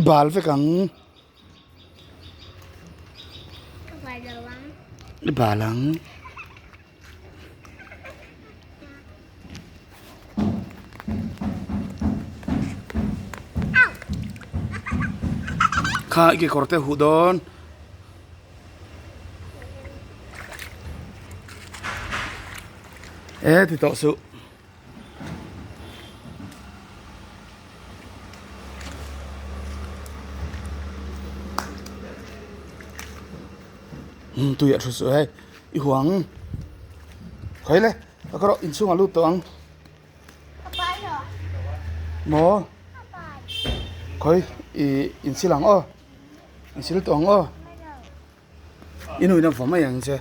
bal vek ang. Ka bal lo ang. I bal ang. Kha i kekawr te huh dawn. E ti tawh suh. Tui a thu suh hei i huang khawi le ka rawh inchhungah lut tawh ang maw khawi ih insil ang aw insil tawh ang aw. I nuin a va mai ang che.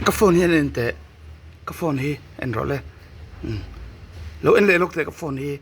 Ka phone hi en teh ka phone hi en rawh le lo en leh lawk teh ka phone hi.